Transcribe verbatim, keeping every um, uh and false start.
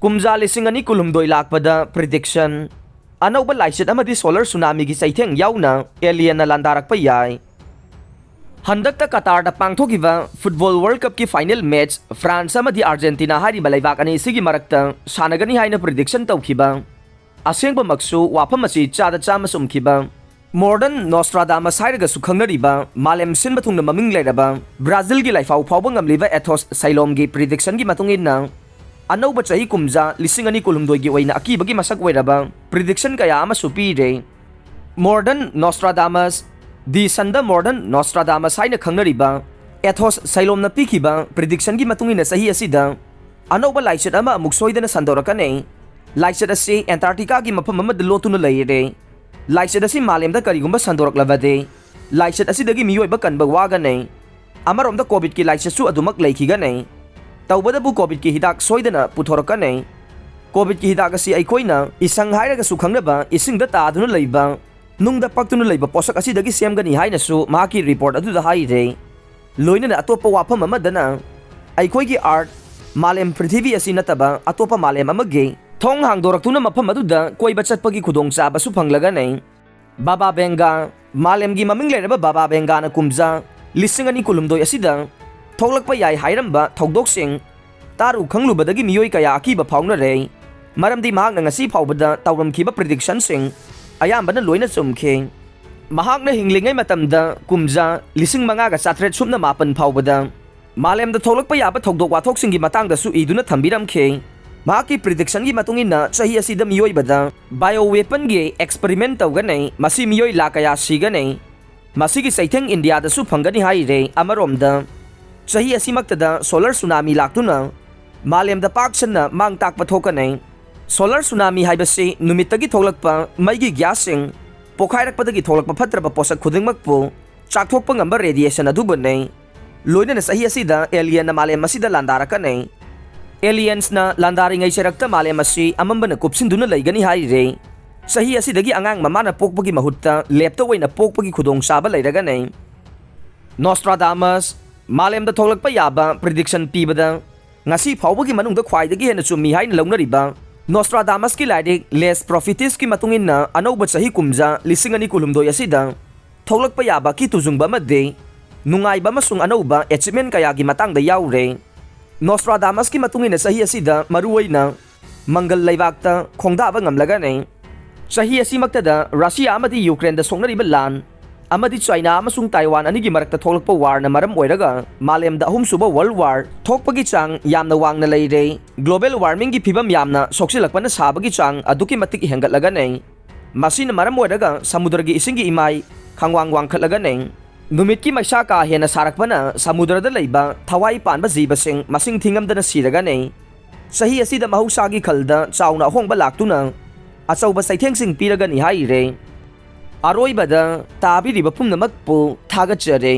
ꯀꯨꯝꯖꯥ ꯂꯤꯁꯤꯡ ꯑꯅꯤ ꯀꯨꯟꯍꯨꯝꯗꯣꯏ ꯂꯥꯛꯄꯗ prediction, ꯑꯅꯧꯕ ꯂꯥꯏꯆꯠ ꯑꯃꯗꯤ solar tsunamiꯒꯤ ꯆꯩꯊꯦꯡ ꯌꯥꯎꯅ alienꯅ ꯂꯥꯟꯗꯥꯔꯛꯄ ꯌꯥꯏ꯫ ꯍꯟꯗꯛꯇ ꯀꯇꯥꯔꯗ ꯄꯥꯡꯊꯣꯛꯈꯤꯕ football World Cupꯀꯤ final match France ꯑꯃꯗꯤ Argentina ꯍꯥꯏꯔꯤꯕ ꯂꯩꯕꯥꯛ ꯑꯅꯤ ꯑꯁꯤꯒꯤ ꯃꯔꯛꯇ ꯁꯥꯟꯅꯒꯅꯤ ꯍꯥꯏꯅ prediction ꯇꯧꯈꯤꯕ ꯑꯁꯦꯡꯕꯃꯛꯁꯨ ꯋꯥꯐꯝ ꯑꯁꯤ ꯆꯥꯗ ꯆꯥꯝꯃ ꯆꯨꯝꯈꯤꯕ modern Nostradamus ꯍꯥꯏꯔꯒꯁꯨ ꯈꯪꯅꯔꯤꯕ ꯃꯥꯂꯦꯝ ꯁꯤꯟꯕ ꯊꯨꯡꯅ ꯃꯃꯤꯡ ꯂꯩꯔꯕ ꯕ꯭ꯔꯥꯖꯤꯜꯒꯤ ꯂꯥꯏꯐꯥꯎ ꯐꯥꯎꯕ ꯉꯝꯂꯤꯕ Athos Sailomꯒꯤ predictionꯒꯤ ꯃꯇꯨꯡ ꯏꯟꯅ, ꯑꯅꯧꯕ ꯆꯍꯤ ꯀꯨꯝꯖꯥ ꯂꯤꯁꯤꯡ ꯑꯅꯤ ꯀꯨꯟꯍꯨꯝꯗꯣꯏꯒꯤ ꯑꯣꯏꯅ ꯑꯀꯤꯕꯒꯤ ꯃꯁꯛ ꯑꯣꯏꯔꯕ prediction ꯀꯌꯥ ꯑꯃꯁꯨ ꯄꯤꯔꯦ꯫ Modern Nostradamus, The Sunꯗ modern Nostradamus ꯍꯥꯏꯅ ꯈꯪꯅꯔꯤꯕ Athos Sailomꯅ ꯄꯤꯈꯤꯕ predictionꯒꯤ ꯃꯇꯨꯡ ꯏꯟꯅ, ꯆꯍꯤ ꯑꯁꯤꯗ ꯑꯅꯧꯕ ꯂꯥꯏꯆꯠ ꯑꯃ ꯑꯃꯨꯛ ꯁꯣꯏꯗꯅ ꯁꯟꯗꯣꯔꯛꯀꯅꯤ꯫ ꯂꯥꯏꯆꯠ ꯑꯁꯤ Antarcticaꯒꯤ ꯃꯐꯝ ꯑꯃꯗ ꯂꯣꯠꯇꯨꯅ ꯂꯩꯔꯦ꯫ ꯂꯥꯏꯆꯠ ꯑꯁꯤ ꯃꯥꯂꯦꯝꯗ ꯀꯔꯤꯒꯨꯝꯕ ꯁꯟꯗꯣꯔꯛꯂꯕꯗꯤ, ꯂꯥꯏꯆꯠ ꯑꯁꯤꯗꯒꯤ ꯃꯤꯑꯣꯏꯕ ꯀꯟꯕ ꯋꯥꯒꯅꯤ꯫ ꯑꯃꯔꯣꯝꯗ COVIDꯀꯤ ꯂꯥꯏꯆꯠꯁꯨ ꯑꯗꯨꯃꯛ ꯂꯩꯈꯤꯒꯅꯤ꯫ ꯇꯧꯕꯗꯕꯨ COVIDꯀꯤ ꯍꯤꯗꯥꯛ ꯁꯣꯏꯗꯅ ꯄꯨꯊꯣꯔꯛꯀꯅꯤ꯫ COVIDꯀꯤ ꯍꯤꯗꯥꯛ ꯑꯁꯤ ꯑꯩꯈꯣꯏꯅ ꯏꯁꯪ ꯍꯥꯏꯔꯒꯁꯨ ꯈꯪꯅꯕ ꯏꯁꯤꯡꯗ ꯇꯥꯗꯨꯅ ꯂꯩꯕ, ꯅꯨꯡꯗ ꯄꯛꯇꯨꯅ ꯂꯩꯕ ꯄꯣꯠꯁꯛ ꯑꯁꯤꯗꯒꯤ ꯁꯦꯝꯒꯅꯤ ꯍꯥꯏꯅꯁꯨ ꯃꯍꯥꯛꯀꯤ report ꯑꯗꯨꯗ ꯍꯥꯏꯔꯦ꯫ ꯂꯣꯏꯅꯅ ꯑꯇꯣꯞꯄ ꯋꯥꯐꯝ ꯑꯃꯗꯅ, ꯑꯩꯈꯣꯏꯒꯤ Earth, ꯃꯥꯂꯦꯝ ꯄ꯭ꯔꯤꯊꯤꯕꯤ ꯑꯁꯤ ꯅꯠꯇꯕ ꯑꯇꯣꯞꯄ ꯃꯥꯂꯦꯝ ꯑꯃꯒꯤ ꯊꯣꯡ ꯍꯥꯡꯗꯣꯔꯛꯇꯨꯅ ꯃꯐꯝ ꯑꯗꯨꯗ ꯀꯣꯏꯕ ꯆꯠꯄꯒꯤ ꯈꯨꯗꯣꯡꯆꯥꯕꯁꯨ ꯐꯪꯂꯒꯅꯤ꯫ ꯕꯥꯕꯥ ꯚꯦꯡꯒꯥ, ꯃꯥꯂꯦꯝꯒꯤ ꯃꯃꯤꯡ ꯂꯩꯔꯕ ꯕꯥꯕꯥ ꯚꯦꯡꯒꯥꯅ ꯀꯨꯝꯖꯥ ꯂꯤꯁꯤꯡ ꯑꯅꯤ ꯀꯨꯟꯍꯨꯝꯗꯣꯏ ꯑꯁꯤꯗ ꯊꯣꯛꯂꯛꯄ ꯌꯥꯏ ꯍꯥꯏꯔꯝꯕ ꯊꯧꯗꯣꯛꯁꯤꯡ ꯇꯥꯔꯨ ꯈꯪꯂꯨꯕꯗꯒꯤ ꯃꯤꯑꯣꯏ ꯀꯌꯥ ꯑꯀꯤꯕ ꯐꯥꯎꯅꯔꯦ꯫ ꯃꯔꯝꯗꯤ ꯃꯍꯥꯛꯅ ꯉꯁꯤ ꯐꯥꯎꯕꯗ ꯇꯧꯔꯝꯈꯤꯕ predictionꯁꯤꯡ ꯑꯌꯥꯝꯕꯅ ꯂꯣꯏꯅ ꯆꯨꯝꯈꯤ꯫ ꯃꯍꯥꯛꯅ ꯍꯤꯡꯂꯤꯉꯩ ꯃꯇꯝꯗ ꯀꯨꯝꯖꯥ ꯂꯤꯁꯤꯡ ꯃꯉꯥꯒ ꯆꯥꯇ꯭ꯔꯦꯠ ꯁꯨꯞꯅ ꯃꯥꯄꯟ ꯐꯥꯎꯕꯗ ꯃꯥꯂꯦꯝꯗ ꯊꯣꯛꯂꯛꯄ ꯌꯥꯕ ꯊꯧꯗꯣꯛ ꯋꯥꯊꯣꯛꯁꯤꯡꯒꯤ ꯃꯇꯥꯡꯗꯁꯨ ꯏꯗꯨꯅ ꯊꯝꯕꯤꯔꯝꯈꯤ꯫ ꯃꯍꯥꯛꯀꯤ predictionꯒꯤ ꯃꯇꯨꯡ ꯏꯟꯅ, ꯆꯍꯤ ꯑꯁꯤꯗ ꯃꯤꯑꯣꯏꯕꯗ bioweaponꯒꯤ experiment ꯇꯧꯒꯅꯤ, ꯃꯁꯤ ꯃꯤꯑꯣꯏ ꯂꯥꯈ ꯀꯌꯥ ꯁꯤꯒꯅꯤ꯫ ꯃꯁꯤꯒꯤ ꯆꯩꯊꯦꯡ ꯏꯟꯗꯤꯌꯥꯗꯁꯨ ꯐꯪꯒꯅꯤ ꯍꯥꯏꯔꯦ꯫ ꯑꯃꯔꯣꯝꯗ, ꯆꯍꯤ ꯑꯁꯤꯃꯛꯇꯗ solar tsunami ꯂꯥꯛꯇꯨꯅ ꯃꯥꯂꯦꯝꯗ ꯄꯥꯛ ꯁꯟꯅ ꯃꯥꯡ ꯇꯥꯛꯄ ꯊꯣꯛꯀꯅꯤ꯫ Solar tsunami ꯍꯥꯏꯕꯁꯤ ꯅꯨꯃꯤꯠꯇꯒꯤ ꯊꯣꯛꯂꯛꯄ ꯃꯩꯒꯤ gasꯁꯤꯡ ꯄꯣꯈꯥꯏꯔꯛꯄꯗꯒꯤ ꯊꯣꯛꯂꯛꯄ ꯐꯠꯇ꯭ꯔꯕ ꯄꯣꯠꯁꯛ ꯈꯨꯗꯤꯡꯃꯛꯄꯨ ꯆꯥꯛꯊꯣꯛꯄ ꯉꯝꯕ radiation ꯑꯗꯨꯕꯨꯅꯤ꯫ ꯂꯣꯏꯅꯅ ꯆꯍꯤ ꯑꯁꯤꯗ alienꯅ ꯃꯥꯂꯦꯝ ꯑꯁꯤꯗ ꯂꯥꯟꯗꯥꯔꯛꯀꯅꯤ꯫ Aliensꯅ ꯂꯥꯟꯗꯥꯔꯤꯉꯩ ꯆꯩꯔꯛꯇ ꯃꯥꯂꯦꯝ ꯑꯁꯤ ꯑꯃꯝꯕꯅ ꯀꯨꯞꯁꯤꯟꯗꯨꯅ ꯂꯩꯒꯅꯤ ꯍꯥꯏꯔꯦ꯫ ꯆꯍꯤ ꯑꯁꯤꯗꯒꯤ ꯑꯉꯥꯡ ꯃꯃꯥꯅ ꯄꯣꯛꯄꯒꯤ ꯃꯍꯨꯠꯇ ꯂꯦꯞꯇ ꯑꯣꯏꯅ ꯄꯣꯛꯄꯒꯤ ꯈꯨꯗꯣꯡꯆꯥꯕ ꯂꯩꯔꯒꯅꯤ꯫ Nostradamus, ꯃꯥꯂꯦꯝꯗ ꯊꯣꯛꯂꯛꯄ ꯌꯥꯕ prediction ꯄꯤꯕꯗ ꯉꯁꯤ ꯐꯥꯎꯕꯒꯤ ꯃꯅꯨꯡꯗ ꯈ꯭ꯋꯥꯏꯗꯒꯤ ꯍꯦꯟꯅ ꯆꯨꯝꯃꯤ ꯍꯥꯏꯅ ꯂꯧꯅꯔꯤꯕ ꯅꯣꯁꯇ꯭ꯔꯥꯗꯥꯃꯁꯀꯤ ꯂꯥꯏꯔꯤꯛ ꯂꯦꯁ ꯄ꯭ꯔꯣꯐꯤꯇꯤꯁꯀꯤ ꯃꯇꯨꯡ ꯏꯟꯅ, ꯑꯅꯧꯕ ꯆꯍꯤ ꯀꯨꯝꯖꯥ ꯂꯤꯁꯤꯡ ꯑꯅꯤ ꯀꯨꯟꯍꯨꯝꯗꯣꯏ ꯑꯁꯤꯗ ꯊꯣꯛꯂꯛꯄ ꯌꯥꯕ ꯀꯤ ꯇꯨꯖꯨꯡꯕ ꯑꯃꯗꯤ ꯅꯨꯡꯉꯥꯏꯕ ꯑꯃꯁꯨꯡ ꯑꯅꯧꯕ ꯑꯦꯆꯤꯞꯃꯦꯟ ꯀꯌꯥꯒꯤ ꯃꯇꯥꯡꯗ ꯌꯥꯎꯔꯦ꯫ ꯅꯣꯁꯇ꯭ꯔꯥꯗꯥꯃꯁꯀꯤ ꯃꯇꯨꯡ ꯏꯟꯅ, ꯆꯍꯤ ꯑꯁꯤꯗ ꯃꯔꯨꯑꯣꯏꯅ ꯃꯪꯒꯜ ꯂꯩꯕꯥꯛꯇ ꯈꯣꯡꯗꯥꯕ ꯉꯝꯂꯒꯅꯤ꯫ ꯆꯍꯤ ꯑꯁꯤꯃꯛꯇꯗ ꯔꯁꯤꯌꯥ ꯑꯃꯗꯤ ꯌꯨꯀ꯭ꯔꯦꯟꯗ ꯁꯣꯛꯅꯔꯤꯕ ꯂꯥꯟ ꯑꯃꯗꯤ ꯆꯥꯏꯅꯥ ꯑꯃꯁꯨꯡ ꯇꯥꯏꯋꯥꯟ ꯑꯅꯤꯒꯤ ꯃꯔꯛꯇ ꯊꯣꯛꯂꯛꯄ ꯋꯥꯔꯅ ꯃꯔꯝ ꯑꯣꯏꯔꯒ ꯃꯥꯂꯦꯝꯗ ꯑꯍꯨꯝꯁꯨꯕ ꯋꯥꯔꯜꯗ ꯋꯥꯔ ꯊꯣꯛꯄꯒꯤ ꯆꯥꯡ ꯌꯥꯝꯅ ꯋꯥꯡꯅ ꯂꯩꯔꯦ꯫ ꯒ꯭ꯂꯣꯕꯦꯜ ꯋꯥꯔꯃꯤꯡꯒꯤ ꯐꯤꯕꯝ ꯌꯥꯝꯅ ꯁꯣꯛꯆꯤꯜꯂꯛꯄꯅ ꯁꯥꯕꯒꯤ ꯆꯥꯡ ꯑꯗꯨꯛꯀꯤ ꯃꯇꯤꯛ ꯍꯦꯟꯒꯠꯂꯒꯅꯤ꯫ ꯃꯁꯤꯅ ꯃꯔꯝ ꯑꯣꯏꯔꯒ ꯁꯃꯨꯗ꯭ꯔꯒꯤ ꯏꯁꯤꯡꯒꯤ ꯏꯃꯥꯏ ꯈꯪꯋꯥꯡ ꯋꯥꯡꯈꯠꯂꯒꯅꯤ꯫ ꯅꯨꯃꯤꯠꯀꯤ ꯃꯩꯁꯥ ꯀꯥ ꯍꯦꯟꯅ ꯁꯥꯔꯛꯄꯅ ꯁꯃꯨꯗ꯭ꯔꯗ ꯂꯩꯕ ꯊꯋꯥꯏ ꯄꯥꯟꯕ ꯖꯤꯕꯁꯤꯡ ꯃꯁꯤꯡ ꯊꯤꯉꯝꯗꯅ ꯁꯤꯔꯒꯅꯤ꯫ ꯆꯍꯤ ꯑꯁꯤꯗ ꯃꯍꯧꯁꯥꯒꯤ ꯈꯜꯗ ꯆꯥꯎꯅ ꯑꯍꯣꯡꯕ ꯂꯥꯛꯇꯨꯅ ꯑꯆꯧꯕ ꯆꯩꯊꯦꯡꯁꯤꯡ ꯄꯤꯔꯒꯅꯤ ꯍꯥꯏꯔꯦ꯫ ꯑꯔꯣꯏꯕꯗ ꯇꯥꯕꯤꯔꯤꯕ ꯄꯨꯝꯅꯃꯛꯄꯨ ꯊꯥꯒꯠꯆꯔꯤ꯫